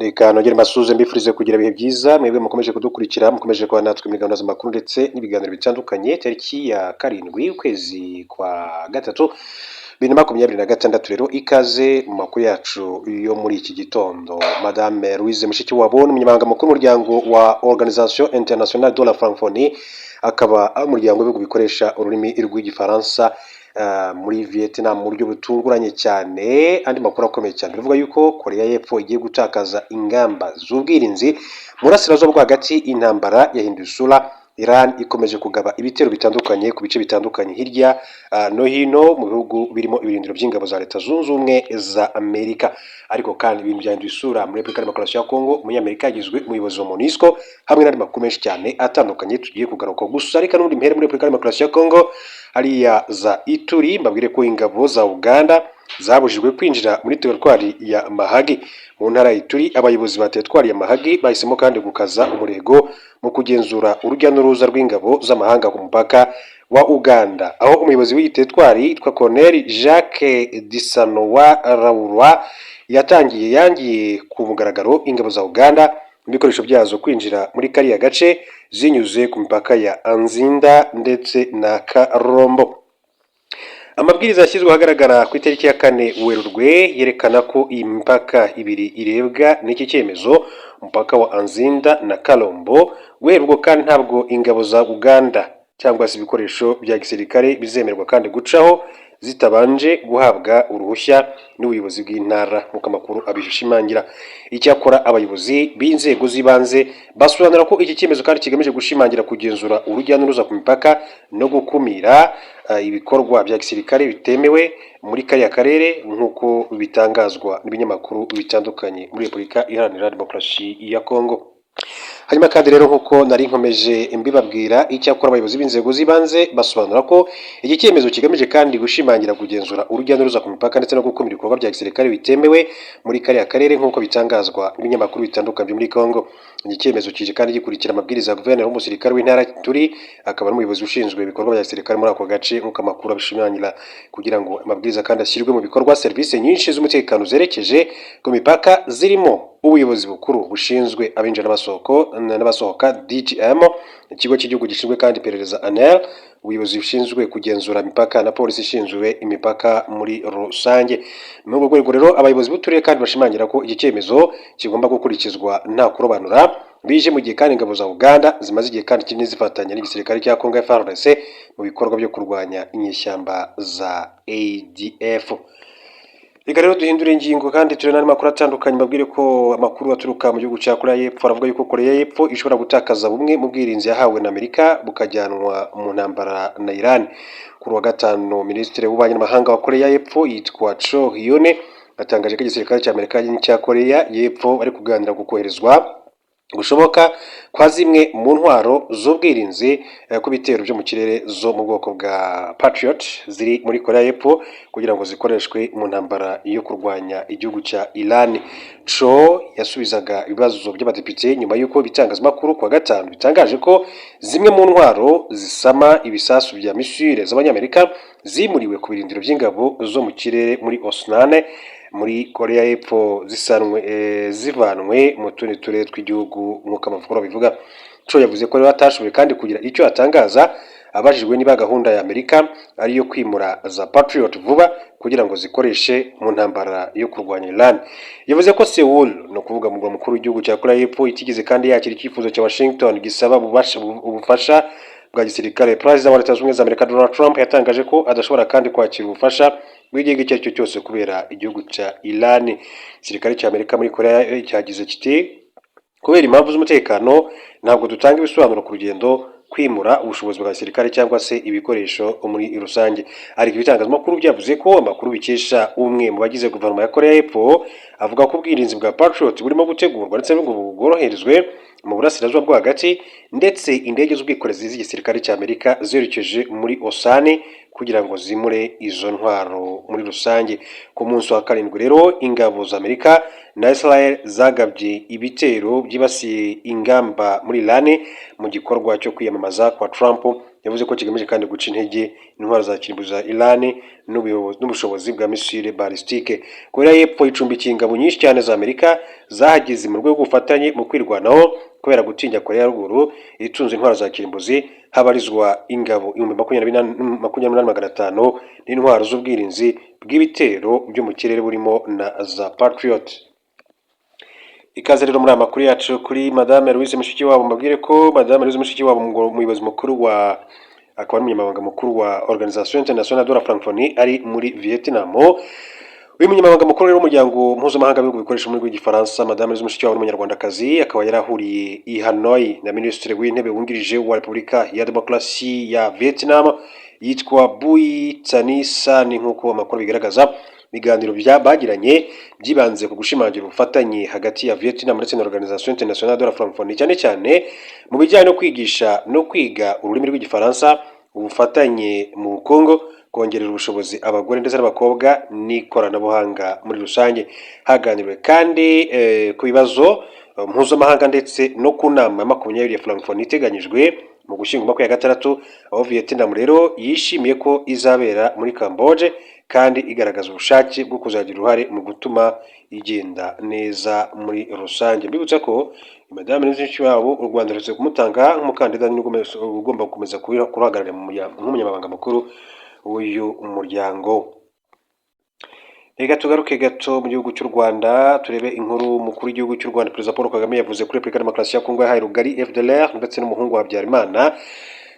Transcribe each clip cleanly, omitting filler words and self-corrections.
Reka nongere mbasuhuze, mbifurize kugira ibihe byiza, mwebwe mukomeje kudukurikira, mukomeje kuba natwe muri gahunda z'amakuru ndetse n'ibiganiro bitandukanye. Tariki ya 7, ukwezi kwa gatatu, 2026. Rero ikaze mu makuru yacu yo muri iki gitondo. Madame Louise Mushikiwabo ni umunyamabanga mukuru w'umuryango wa Organisation Internationale de la Francophonie, akaba ari umuryango w'ibihugu bikoresha ururimi rw'Igifaransa, muri Vietnam mu buryo butunguranye cyane. Andi makuru akomeye cyane bivuga yuko Korea y'Epfo igiye gutakaza ingamba z'ubwirinzi. Mu burasirazuba bwo hagati intambara yahinduye isura. Iran ikomeje kugaba ibitero bitandukanye ku bice bitandukanye hirya no hino mu bihugu birimo ibirindiro by'ingabo za Leta Zunze Ubumwe za Amerika. Ariko kandi ibintu byahinduye isura muri Repubulika Demokarasi ya Kongo. Umunyamerika yagizwe umuyobozi wa MONUSCO, hamwe n'andi makuru menshi cyane atandukanye tugiye kugaruka. Gusa reka n'ubundi mpere muri Repubulika Demokarasi ya Kongo, hariya za Ituri, mbabwire ko ingabo za Uganda zabujijwe kwinjira muri teritwari ya Mahagi mu ntara ya Ituri. Abayobozi ba teritwari ya Mahagi bahisemo kandi gukaza umurego mu kugenzura urujya n'uruza rw'ingabo z'amahanga ku mupaka wa Uganda, aho umuyobozi w'iyi teritwari yitwa Colonel Jacques Disanowa Raurwa yatangiye yangiye ku mugaragaro ingabo za Uganda n'ibikoresho byazo kwinjira muri kariya gace zinyuze ku mipaka ya Anzinda ndetse na Karombo. Amabwiriza yashyizwe ahagaragara ku itariki ya 4 Werurwe yerekana ko iyi mipaka ibiri irebwa n'iki cyemezo, umupaka wa Anzinda na Karombo. Guhera ubwo kandi ntabwo ingabo za Uganda cyangwa se ibikoresho bya gisirikare bizemerwa kandi gucaho zitabanje guhabwa uruhushya n'ubuyobozi bw'intara, nk'uko amakuru abishimangira. Icyakora abayobozi b'inzego z'ibanze basobanura ko iki cyemezo kandi kigamije gushimangira kugenzura urujya n'uruza ku mipaka no gukumira ibikorwa bya gisirikare bitemewe muri kariya karere, nk'uko bitangazwa n'ibinyamakuru bitandukanye muri Repubulika Iharanira Demokarasi ya Kongo. Hanyuma kandi rero, nk'uko nari nkomeje mbibabwira, icyakora abayobozi b'inzego z'ibanze basobanura ko iki cyemezo kigamije kandi gushimangira kugenzura urujya n'uruza ku mipaka ndetse no gukumira ibikorwa bya gisirikare bitemewe muri kariya karere, nk'uko bitangazwa n'ibinyamakuru bitandukanye byo muri Kongo. Iki cyemezo kije kandi gikurikira amabwiriza ya guverineri w'umusirikare w'intara Turi, akaba n'umuyobozi ushinzwe ibikorwa bya gisirikare muri ako gace, nk'uko amakuru abishimangira. Kugira ngo amabwiriza kandi ashyirwe mu bikorwa, serivisi nyinshi z'umutekano zerekeje ku mipaka, zirimo ubuyobozi bukuru bushinzwe abinjira n'abasohoka DGM, ikigo cy'igihugu gishinzwe kandi iperereza ANR, ubuyobozi bushinzwe kugenzura imipaka na polisi ishinzwe imipaka muri rusange. Muri urwo rwego rero, abayobozi b'uturere kandi bashimangira ko iki cyemezo kigomba gukurikizwa nta kurobanura. Bije mu gihe kandi ingabo za Uganda zimaze igihe kandi kinini zifatanya n'igisirikare cya Congo FARDC mu bikorwa byo kurwanya inyeshyamba za ADF. Reka rero duhindure ingingo kandi turebe n'andi makuru atandukanye. Mbabwire ko amakuru aturuka mu gihugu cya Korea y'Epfo aravuga yuko Korea y'Epfo ishobora gutakaza bumwe mu bwirinzi yahawe na Amerika, bukajyanwa mu ntambara na Iran. Kuri wa gatanu, Minisitiri w'Ububanyi n'Amahanga wa Korea y'Epfo yitwa Cho Hyun atangaje ko igisirikare cya Amerika n'icya Korea y'Epfo bari kuganira ku koherezwa gushoboka kwa zimwe mu ntwaro z'ubwirinzi ku bitero byo mu kirere zo mu bwoko bwa Patriot ziri muri Korea y'Epfo, kugira ngo zikoreshwe mu ntambara yo kurwanya igihugu cya Iran. Cho yasubizaga ibibazo by'abadepite nyuma y'uko ibitangazamakuru kuwa gatanu bitangaje ko zimwe mu ntwaro zisama ibisasu bya misile z'Abanyamerika zimuriwe ku birindiro by'ingabo zo mu kirere muri Osan muri Korea y'Epfo, zisanwe zivanwe mu tundi turere tw'igihugu, nk'uko amakuru abivuga. Cho yavuze ko rero atashoboye kandi kugira icyo atangaza abajijwe niba gahunda ya Amerika ari iyo kwimura za Patriot vuba kugira ngo zikoreshe mu ntambara yo kurwanya Iran. Yavuze ko Seoul, ni ukuvuga umurwa mukuru w'igihugu cya Korea y'Epfo, itigeze kandi yakira icyifuzo cya Washington gisaba ubufasha bwa gisirikare. Perezida wa Leta Zunze Ubumwe za Amerika Donald Trump yatangaje ko adashobora kandi kwakira ubufasha bw'igihugu icyo ari cyo cyose kubera igihugu cya Iran. Igisirikare cya Amerika muri Korea cyagize kiti: "Kubera impamvu z'umutekano, ntabwo dutanga ibisobanuro ku rugendo, kwimura ubushobozi bwa gisirikare cyangwa se ibikoresho muri rusange." Ariko ibitangazamakuru byavuze ko amakuru bikesha umwe mu bagize guverinoma ya Korea y'Epfo avuga ko ubwirinzi bwa Patriot burimo gutegurwa ndetse ngo bworoherezwe mu burasirazuba bwo hagati, ndetse indege z'ubwikorezi z'igisirikare cya Amerika zerekeje muri Osan kugira ngo zimure izo ntwaro muri rusange. Ku munsi wa karindwi rero, ingabo za Amerika na Israel zagabye ibitero byibasiye ingamba muri Iran mu gikorwa cyo kwiyamamaza kwa Trump. Yavuze ko kigamije kandi guca intege intwaro za kirimbuzi za Iran n'ubushobozi bwa missile balistique. Korea y'Epfo icumbikiye ingabo nyinshi cyane za Amerika zahageze mu rwego rw'ubufatanye mu kwirwanaho kubera gutinya Korea ya Ruguru itunze intwaro za kirimbuzi. Habarizwa ingabo 28,500 n'intwaro z'ubwirinzi bw'ibitero byo mu kirere burimo na za Patriot. Ikaze rero muri aya makuru yacu kuri Madame Louise Mushikiwabo. Mbabwire ko Madame Louise Mushikiwabo, umuyobozi mukuru wa akaba ari umunyamabanga mukuru wa Organisation Internationale de la Francophonie, ari muri Vietnam. Uyu munyamabanga mukuru rero w'umuryango mpuzamahanga w'ibihugu bikoresha ururimi rw'Igifaransa, Madame Louise Mushikiwabo, n'Umunyarwandakazi, akaba yarahuriye i Hanoi na Minisitiri w'Intebe wungirije wa Repubulika ya Demokarasi ya Vietnam yitwa Bui Thanh Son. Nk'uko amakuru bigaragaza, ibiganiro bya bagiranye byibanze ku gushimangira ubufatanye hagati ya Vietnam ndetse na Organisation Internationale de la Francophonie, cyane cyane mu bijyanye no kwigisha no kwiga ururimi rw'Igifaransa, ubufatanye mu bukungu, kongerera ubushobozi abagore ndetse n'abakobwa n'ikoranabuhanga muri rusange. Haganiriwe kandi ku bibazo mpuzamahanga ndetse no ku nama ya 20 ya Francophonie iteganyijwe mu Gushyingo 26, aho Vietnam rero yishimiye ko izabera muri Cambodge kandi igaragaza ubushake bwo kuzagira uruhare mu gutuma igenda neza muri rusange. Mbibutsa ko Madame Louise Mushikiwabo, u Rwanda ruherutse kumutanga nk'umukandida ugomba gukomeza kuruhagararira nk'umunyamabanga mukuru w'uyu muryango. Reka tugaruke gato mu gihugu cy'u Rwanda, turebe inkuru umukuru w'igihugu cy'u Rwanda, Perezida Paul Kagame, yavuze kuri Repubulika Demokarasi ya Kongo yahaye rugari FDLR ndetse n'umuhungu wa Habyarimana.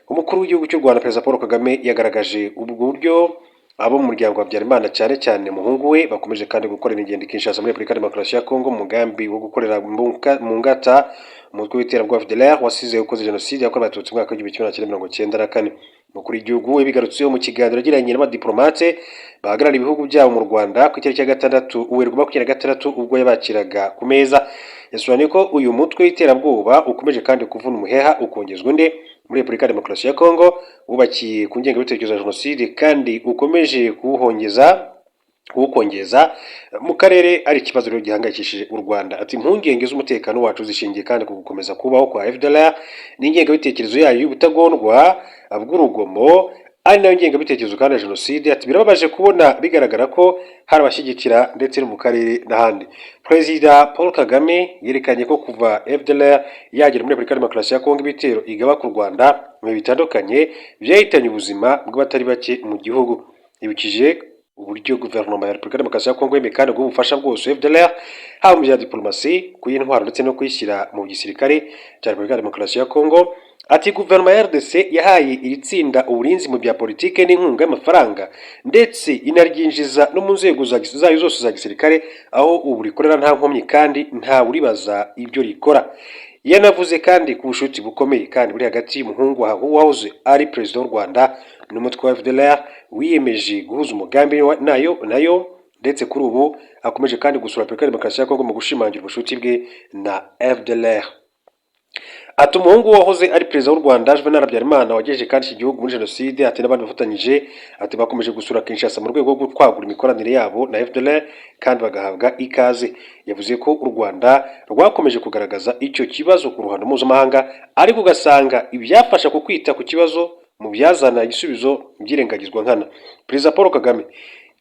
Umukuru w'igihugu cy'u Rwanda, Perezida Paul Kagame, yagaragaje ubwo buryo abo mu muryango wa Habyarimana, cyane cyane umuhungu we, bakomeje kandi gukorera ingendo i Kinshasa muri Repubulika Demokarasi ya Kongo mu mugambi wo gukorera mu ngata umutwe w'iterabwoba FDLR wasize ukoze jenoside yakorewe Abatutsi mu mwaka w'1994. Umukuru w'igihugu we bigarutseho mu kiganiro yagiranye n'abadiplomate bahagarariye ibihugu byabo mu Rwanda ku itariki ya 6 Werurwe 26, ubwo yabakiraga ku meza. Yasobanuye ko uyu mutwe w'iterabwoba ukomeje kandi kuvuna umuheha ukongezwa undi muri Repubulika ya Demokarasi ya Kongo, wubakiye ku ngengabitekerezo ya jenoside kandi ukomeje kuwukongeza mu karere, ari ikibazo rero gihangayikishije u Rwanda. Ati: "Impungenge z'umutekano wacu zishingiye kandi ku gukomeza kubaho kwa FDLR n'ingengabitekerezo yayo y'ubutagondwa bw'urugomo, ari nayo ngengabitekerezo kandi ya jenoside." Ati: "Birababaje kubona bigaragara ko hari abashyigikira ndetse no mu karere n'ahandi." Perezida Paul Kagame yerekanye ko kuva FDLR yagera muri Repubulika ya Demokarasi ya Kongo, ibitero igaba ku Rwanda mu bihe bitandukanye byahitanye ubuzima bw'abatari bake mu gihugu. Yibukije uburyo guverinoma ya Repubulika ya Demokarasi ya Kongo yemeye kandi guha ubufasha bwose FDLR, haba mu bya diplomasi, kuyintwaro ndetse no kuyishyira mu gisirikare cya Repubulika ya Demokarasi ya Kongo. Ati: "Guverinoma ya RDC yahaye iri tsinda uburinzi mu bya politike n'inkunga y'amafaranga, ndetse inaryinjiza no mu nzego zayo zose za gisirikare, aho ubu rikorera nta nkomyi kandi nta uribaza ibyo rikora." Yanavuze kandi ku bucuti bukomeye kandi buri hagati y'umuhungu wahoze ari perezida w'u Rwanda n'umutwe wa FDLR, wiyemeje guhuza umugambi nayo, ndetse kuri ubu akomeje kandi gusura Repubulika ya Demokarasi ya Kongo mu gushimangira ubucuti bwe na FDLR. Ati: "Umuhungu wahoze ari perezida w'u Rwanda Juvenal Habyarimana, wagejeje kandi iki gihugu muri jenoside," ati, "n'abandi bafatanyije," ati, "bakomeje gusura Kinshasa mu rwego rwo kwagura imikoranire yabo na FDLR kandi bagahabwa ikaze." Yavuze ko u Rwanda rwakomeje kugaragaza icyo kibazo ku ruhando mpuzamahanga, ariko ugasanga ibyafasha ku kwita ku kibazo mu byazana igisubizo byirengagizwa nkana. Perezida Paul Kagame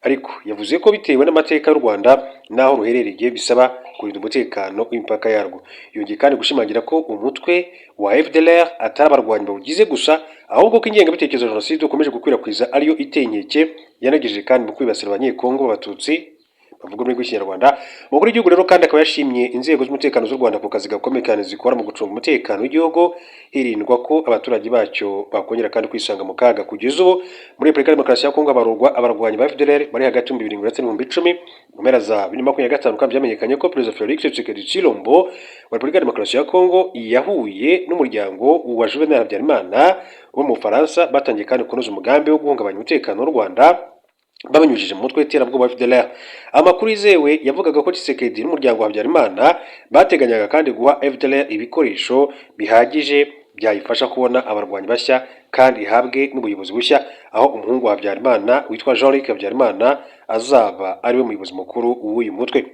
ariko yavuze ko bitewe n'amateka y'u Rwanda n'aho ruherereye, bisaba kurinda umutekano w'imipaka yarwo. Yongeye kandi gushimangira ko umutwe wa FDLR atari abarwanyi bawugize gusa, ahubwo ko ingengabitekerezo ya jenoside ukomeje gukwirakwiza ariyo iteye inkeke yanagejeje kandi mu kwibasira Abanyekongo b'Abatutsi bavuga ururimi rw'Ikinyarwanda. Umukuru w'igihugu rero kandi akaba yashimye inzego z'umutekano z'u Rwanda ku kazi gakomeye cyane zikora mu gucunga umutekano w'igihugu, hirindwa ko abaturage bacyo bakongera kandi kwisanga mu kaga. Kugeza ubu muri Repubulika ya Demokarasi ya Kongo habarurwa abarwanyi ba FDLR bari hagati y'ibihumbi 7 ndetse n'10,000. Mu mpera za 2025 kandi byamenyekanye ko Perezida Felix Tshisekedi Tshilombo wa Repubulika ya Demokarasi ya Kongo yahuye n'umuryango wa Juvenal Habyarimana wo mu Bufaransa, batangiye kandi kunoza umugambi wo guhungabanya umutekano w'u Rwanda babinyujije mu mutwe w'iterabwoba FDLR. Amakuru yizewe yavugaga ko Tshisekedi n'umuryango wa Habyarimana bateganyaga kandi guha FDLR ibikoresho bihagije byayifasha kubona abarwanyi bashya kandi ihabwe n'ubuyobozi bushya, aho umuhungu wa Habyarimana witwa Jean-Luc Habyarimana azaba ariwe muyobozi mukuru w'uyu mutwe.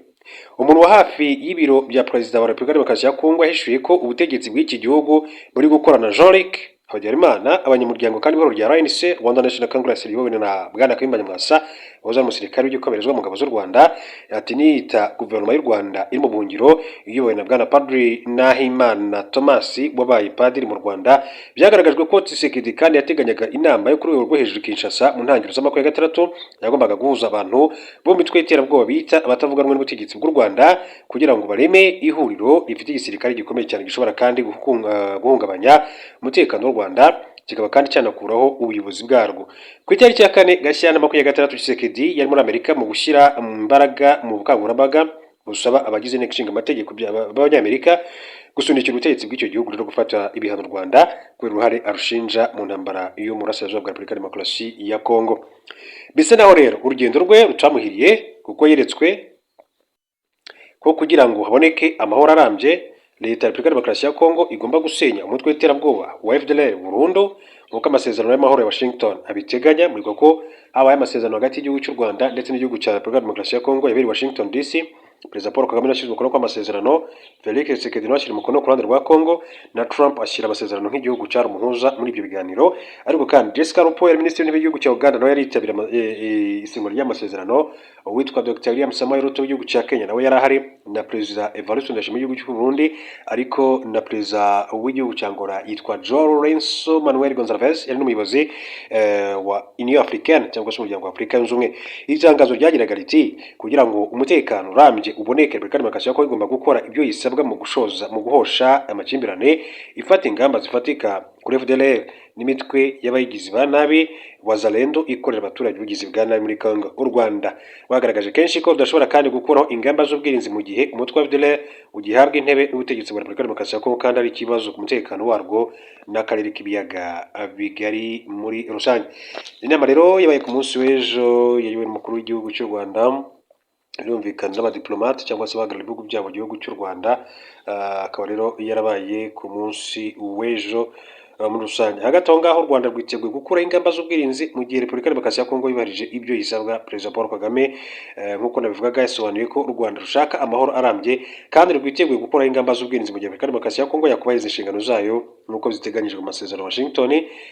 Umuntu wa hafi y'ibiro bya Perezida wa Repubulika ya Demokarasi ya Kongo yahishuye ko ubutegetsi bw'iki gihugu buri gukorana na Jean-Luc. Habyarimana. Abanyamuryango kandi b'ihuriro rya RNC, Rwanda National Congress, riyobowe na Bwana Kayumba Nyamwasa wahoze ari umusirikare w'igikomerezwa mu ngabo z'u Rwanda. Ati niyita guverinoma y'u Rwanda iri mu buhungiro, iyobowe na Bwana Padiri Nahimana Thomas wabaye padiri mu Rwanda. Byagaragajwe ko Tshisekedi kandi yateganyaga inama yo ku rwego rwo hejuru Kinshasa mu ntangiriro z'amakuru ya gatandatu, yagombaga guhuza abantu bo mu mitwe y'iterabwoba bita abatavuga rumwe n'ubutegetsi bw'u Rwanda, kugira ngo bareme ihuriro rifite igisirikare gikomeye cyane gishobora kandi guhungabanya umutekano w'u Rwanda, kikaba kandi cyanakuraho ubuyobozi bwarwo. Ku itariki ya 4 Gashyantare 26, Tshisekedi yari muri Amerika mu gushyira imbaraga mu bukangurambaga busaba abagize inteko ishinga amategeko b'Abanyamerika gusunikira ubutegetsi bw'icyo gihugu rero gufata ibihano u Rwanda kubera uruhare arushinja mu ntambara yo mu burasirazuba bwa Repubulika Demokarasi ya Kongo. Bisa naho rero urugendo rwe rutamuhiriye, kuko yeretswe ko kugira ngo haboneke amahoro arambye, Leta ya Repubulika Demokarasi ya Kongo igomba gusenya umutwe w'iterabwoba wa FDLR burundu, nk'uko amasezerano y'amahoro ya Washington abiteganya. Muribuka ko habaye amasezerano hagati y'igihugu cy'u Rwanda ndetse n'igihugu cya Repubulika Demokarasi ya Kongo yabereye i Washington DC. Perezida Paul Kagame yashyize umukono ku amasezerano, Felix Tshisekedi nawe ashyira umukono ku ruhande rwa Kongo, na Trump ashyira amasezerano nk'igihugu cyari umuhuza muri ibyo biganiro. Ariko kandi Jessica Alupo yari minisitiri w'intebe w'igihugu cya Uganda, nawe yari yitabiriye isinywa ry'amasezerano. Uwitwa Dr William Samoei Ruto w'igihugu cya Kenya nawe yari ahari, na Perezida Evariste Ndayishimiye w'igihugu cy'u Burundi, ariko na Perezida w'igihugu cya Angola yitwa João Lourenço Manuel Gonçalves, yari n'umuyobozi wa Union Africaine cyangwa se umuryango wa Afurika Yunze Ubumwe. Iri tangazo ryagiraga riti: "Kugira ngo umutekano urambye uboneke, Repubulika Demokarasi ya Kongo igomba gukora ibyo yisabwa mu gushoza mu guhosha amakimbirane, ifata ingamba zifatika kuri FDLR n'imitwe y'abayigizi ba nabi Wazalendo ikorera abaturage ubugizi bwa nabi muri Congo." U Rwanda rwagaragaje kenshi ko rudashobora kandi gukuraho ingamba z'ubwirinzi mu gihe umutwe wa FDLR ugihabwa intebe n'ubutegetsi bwa Repubulika Demokarasi ya Kongo, kandi ari ikibazo ku mutekano warwo n'akarere k'ibiyaga bigari muri rusange. Inama rero yabaye ku munsi w'ejo, yayobowe n'umukuru w'igihugu cy'u Rwanda, birumvikana n'abadiplomate cyangwa se abahagarariye ibihugu byabo mu gihugu cy'u Rwanda, akaba rero yarabaye ku munsi w'ejo muri rusange. Hagati aho ngaho, u Rwanda rwiteguye gukuraho ingamba z'ubwirinzi mu gihe Repubulika Demokarasi ya Kongo yubahirije ibyo yisabwa. Perezida Paul Kagame, nk'uko nabivugaga, yasobanuye ko u Rwanda rushaka amahoro arambye kandi rwiteguye gukuraho ingamba z'ubwirinzi mu gihe Repubulika Demokarasi ya Kongo yakubahiriza inshingano zayo nk'uko ziteganyijwe mu masezerano Washington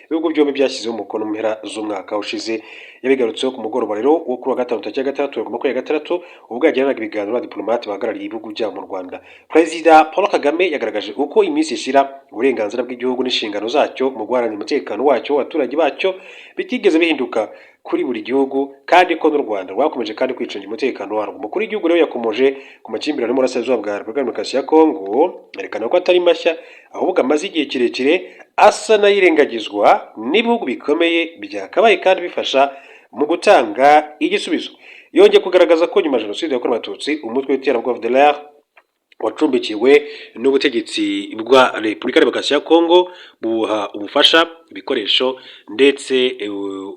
ibihugu byombi byashyizeho umukono mu mpera z'umwaka ushize. Yabigarutseho ku mugoroba rero wo kuri wa gatanu tariki ya 6 26, ubwo yagiranaga ibiganiro n'abadiplomate bahagarariye ibihugu byabo mu Rwanda. Perezida Paul Kagame yagaragaje uko iminsi ishira uburenganzira bw'igihugu n'inshingano zacyo mu guharanira umutekano wacyo, abaturage bacyo, bitigeze bihinduka kuri buri gihugu, kandi ko n'u Rwanda rwakomeje kandi kwicungira umutekano warwo. Umukuru w'igihugu rero yakomoje ku makimbirane y'umurasirazuba bwa Repubulika Demokarasi ya Kongo, yerekana ko atari mashya, ahubwo amaze igihe kirekire asa n'ayirengagizwa n'ibihugu bikomeye byakabaye kandi bifasha mu gutanga igisubizo. Yongeye kugaragaza ko nyuma ya Jenoside yakorewe Abatutsi, umutwe w'iterabwoba FDLR wacumbikiwe n'ubutegetsi bwa Repubulika Demokarasi ya Kongo, buha ubufasha, ibikoresho, ndetse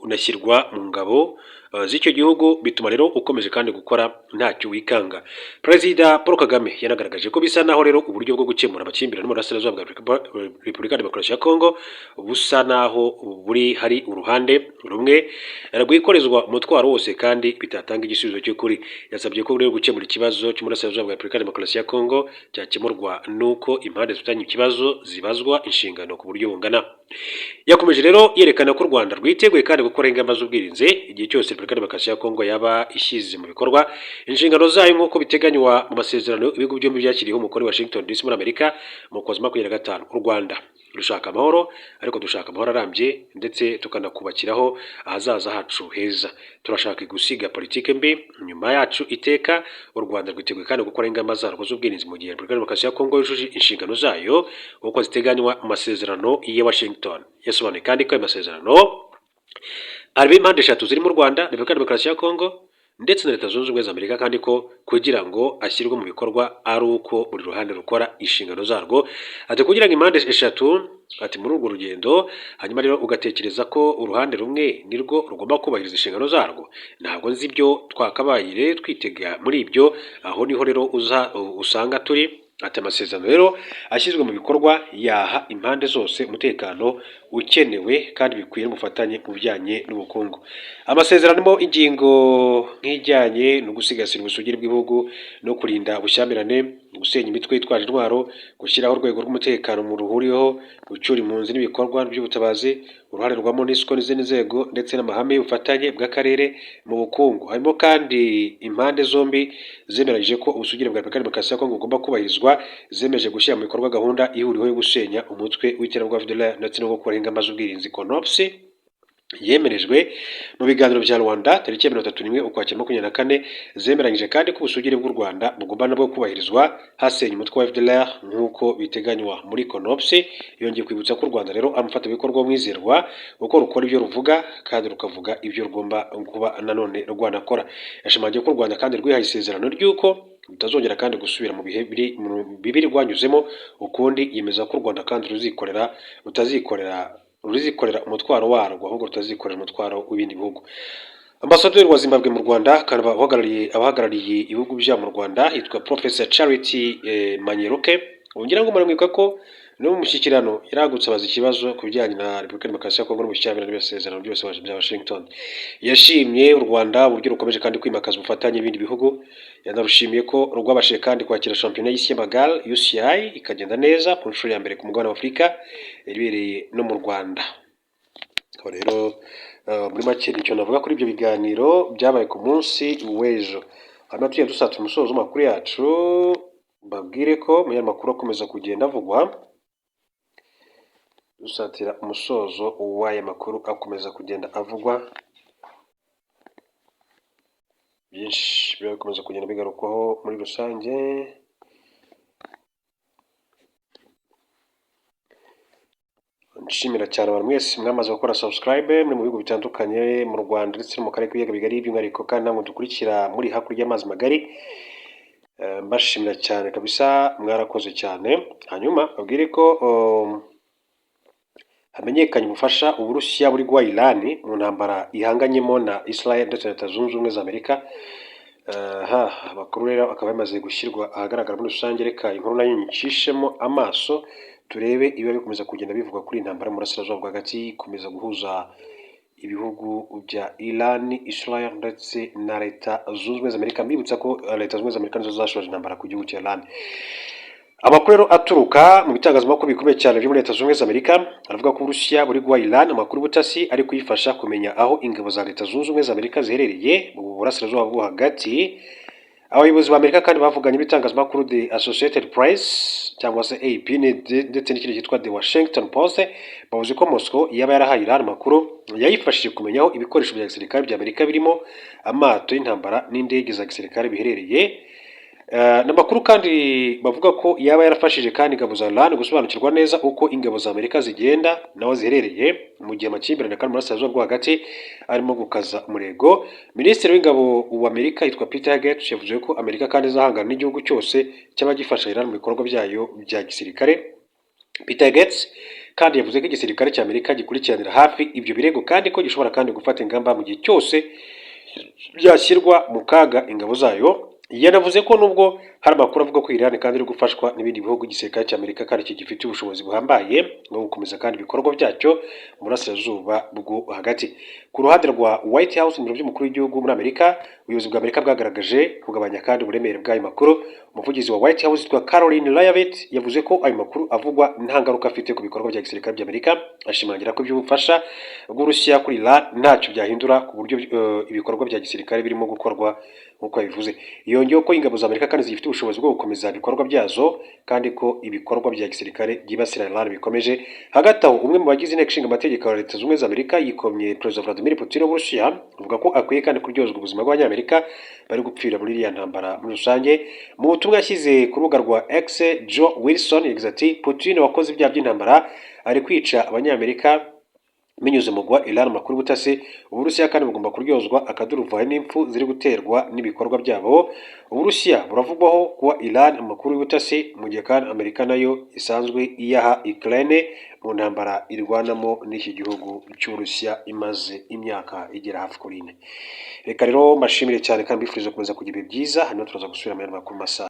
unashyirwa mu ngabo z'icyo gihugu, bituma rero ukomeje kandi gukora ntacyo wikanga. Perezida Paul Kagame yanagaragaje ko bisa naho rero uburyo bwo gukemura amakimbirane mu burasirazuba bwa Repubulika Demokarasi ya Kongo busa naho buri hari uruhande rumwe rwikorezwa umutwaro wose kandi bitatanga igisubizo cy'ukuri. Yasabye ko rero gukemura ikibazo cy'umurasirazuba bwa Repubulika Demokarasi ya Kongo cyakemurwa nuko impande zifitanye ikibazo zibazwa inshingano ku buryo bungana. Yakomeje rero yerekana ko u Rwanda rwiteguye kandi gukora ingamba z'ubwirinzi igihe cyose Repubulika Demokarasi ya Kongo yaba ishyize mu bikorwa inshingano zayo nk'uko biteganywa mu masezerano ibihugu byombi byashyiriyeho umukono i Washington DC muri Amerika mu Ukuboza 25. U Rwanda rushaka amahoro, ariko dushaka amahoro arambye ndetse tukanakubakiraho ahazaza hacu heza. Turashaka gusiga politike mbi nyuma yacu iteka. U Rwanda rwiteguye kandi gukora ingamba zarwo z'ubwirinzi mu gihe Repubulika Demokarasi ya Kongo yujuje inshingano zayo nk'uko ziteganywa mu masezerano ya Washington. Yasobanuye kandi ko ayo masezerano arimo impande eshatu zirimo u Rwanda, Repubulika Demokarasi ya Kongo ndetse na Leta Zunze Ubumwe za Amerika, kandi ko kugira ngo ashyirwe mu bikorwa ari uko buri ruhande rukora inshingano zarwo. Ati kugira ngo impande eshatu, ati muri urwo rugendo, hanyuma rero ugatekereza ko uruhande rumwe nirwo rugomba kubahiriza inshingano zarwo, ntabwo nzi ibyo twakabaye twitega muri ibyo. Aho niho rero uza usanga turi. Ati amasezerano rero ashyizwe mu bikorwa yaha impande zose umutekano ukenewe kandi bikwiye n'ubufatanye mu bijyanye n'ubukungu. Amasezerano arimo ingingo nk'ijyanye no gusigasira ubusugire bw'ibihugu no kurinda ubushyamirane, gusenya imitwe yitwaje intwaro, gushyiraho urwego rw'umutekano mu ruhuriweho, gucyura impunzi n'ibikorwa by'ubutabazi, uruhare rwa MONUSCO n'izindi nzego, ndetse n'amahame y'ubufatanye bw'akarere mu bukungu. Harimo kandi impande zombi zemeranyije ko ubusugire bwa Repubulika ya Demokarasi ya Kongo bugomba kubahirizwa, zemeje gushyira mu bikorwa gahunda ihuriweho yo gusenya umutwe w'iterabwoba FDLR ndetse no gukora ingamba z'ubwirinzi. CONOPS yemerejwe mu biganiro bya Luanda tariki ya 31 Ukwakira 24. Zemeranyije kandi ko ubusugire bw'u Rwanda bugomba nabwo kubahirizwa hasenya umutwe wa FDLR nk'uko biteganywa muri CONOPS. Yongeye kwibutsa ko u Rwanda rero ari umufatanyabikorwa w'umwizerwa, kuko rukora ibyo ruvuga kandi rukavuga ibyo rugomba kuba nanone rwanakora. Yashimangiye ko u Rwanda kandi rwihaye isezerano ry'uko rutazongera kandi gusubira mu bihe biri bibi rwanyuzemo ukundi. Yemeza ko u Rwanda kandi ruzikorera rutazikorera ruzikorera umutwaro warwo, ahubwo rutazikorera umutwaro w'ibindi bihugu. Ambasaderi wa Zimbabwe mu Rwanda akaba uhagarariye abahagarariye ibihugu byabo mu Rwanda yitwa Professor Charity Manyeruke. Ngira ngo muramwibuka ko no mu mushyikirano yaragutse abaza ikibazo ku bijyanye na Repubulika ya Demokarasi ya Kongo n'umushyikirano n'amasezerano byose bya Washington. Yashimye u Rwanda uburyo rukomeje kandi kwimakaza ubufatanye n'ibindi bihugu. Yanarushimiye ko rwabashije kandi kwakira shampiyona y'isi y'amagare UCI ikagenda neza ku nshuro ya mbere ku mugabane wa Afurika, ibereye no mu Rwanda. Aho rero muri make icyo navuga kuri ibyo biganiro byabaye ku munsi w'ejo. Hanyuma tujya dusatira umusozo w'amakuru yacu, mbabwire ko mu yandi makuru akomeza kugenda avugwa, dusatira umusozo w'aya makuru akomeza kugenda avugwa, byinshi biba bikomeza kugenda bigarukwaho muri rusange. Nshimira cyane abantu mwese mwamaze gukora subscribe muri mu bihugu bitandukanye, mu Rwanda ndetse no mu karere k'ibiyaga bigari, by'umwihariko kandi namwe dukurikira muri hakurya y'amazi magari. Mbashimira cyane kabisa, mwarakoze cyane. Hanyuma babwire ko hamenyekanye ubufasha Uburusiya buri guha Iran mu ntambara ihanganyemo na Israel ndetse na Leta Zunze Ubumwe za Amerika. Aha amakuru rero akaba yamaze gushyirwa ahagaragara muri rusange. Reka inkuru nayo nyicishemo amaso turebe ibiba bikomeza kugenda bivugwa kuri iyi ntambara mu burasirazuba bwo hagati ikomeza guhuza ibihugu bya Iran, Israel ndetse na Leta Zunze Ubumwe za Amerika. Mbibutsa ko Leta Zunze Ubumwe za Amerika nizo zashoje intambara ku gihugu cya Iran. Amakuru rero aturuka mu bitangazamakuru bikomeye cyane byo muri Leta Zunze Ubumwe za Amerika aravuga ko Uburusiya buri guha Iran amakuru y'ubutasi ari kuyifasha kumenya aho ingabo za Leta Zunze Ubumwe za Amerika ziherereye mu burasirazuba bwo hagati. Abayobozi ba Amerika kandi bavuganye n'ibitangazamakuru The Associated Press cyangwa se AP ndetse n'ikindi cyitwa The Washington Post, bavuze ko Moscow yaba yarahaye Iran amakuru yayifashije kumenya aho ibikoresho bya gisirikare bya Amerika birimo amato y'intambara n'indege za gisirikare biherereye. Ni amakuru kandi bavuga ko yaba yarafashije kandi ingabo za Iran gusobanukirwa neza uko ingabo za Amerika zigenda naho ziherereye, mu gihe amakimbirane kandi mu burasirazuba bwo hagati arimo gukaza umurego. Minisitiri w'ingabo wa Amerika yitwa Peter Hegseth yavuze ko Amerika kandi izahangana n'igihugu cyose cyaba gifasha Iran mu bikorwa byayo bya gisirikare. Peter Hegseth kandi yavuze ko igisirikare cya Amerika gikurikiranira hafi ibyo birego, kandi ko gishobora kandi gufata ingamba mu gihe cyose byashyirwa mu kaga ingabo zayo. Yanavuze ko nubwo hari amakuru avuga ko Iran kandi iri gufashwa n'ibindi bihugu, igisirikare cya Amerika kandi kigifite ubushobozi buhambaye bwo gukomeza kandi ibikorwa byacyo mu burasirazuba bwo hagati. Ku ruhande rwa White House, mu biro by'umukuru w'igihugu muri Amerika, ubuyobozi bwa Amerika bwagaragaje kugabanya kandi uburemere bw'ayo makuru. Umuvugizi wa White House witwa Karoline Leavitt yavuze ko ayo makuru avugwa nta ngaruka afite ku bikorwa bya gisirikare bya Amerika, ashimangira ko iby'ubufasha bw'Uburusiya kuri Iran ntacyo byahindura ku buryo ibikorwa bya gisirikare birimo gukorwa nk'uko yabivuze. Yongeyeho ko ingabo za Amerika kandi zifite ubushobozi bwo gukomeza ibikorwa byazo, kandi ko ibikorwa bya gisirikare byibasira Iran bikomeje. Hagati aho, umwe mu bagize inteko ishinga amategeko ya Leta Zunze Ubumwe za Amerika yikomye Perezida Vladimir Putin w'Uburusiya, avuga ko akwiye kandi kuryozwa ubuzima bw'Abanyamerika bari gupfira muri iriya ntambara muri rusange. Mu butumwa yashyize ku rubuga rwa X, Joe Wilson yagize ati: "Putin wakoze ibyaha by'intambara ari kwica Abanyamerika binyuze mu guha Iran amakuru y'ubutasi. Uburusiya kandi bugomba kuryozwa akaduruvayo n'impfu ziri guterwa n'ibikorwa byabo." Uburusiya buravugwaho kuba Iran amakuru y'ubutasi, mu gihe kandi Amerika nayo isanzwe iyaha Ukraine mu ntambara irwanamo n'iki gihugu cy'Uburusiya imaze imyaka igera hafi kuri 4. Reka rero mbashimire cyane kandi mbifurize gukomeza kugira ibihe byiza. Hanyuma turaza gusubira mu yandi makuru masaha.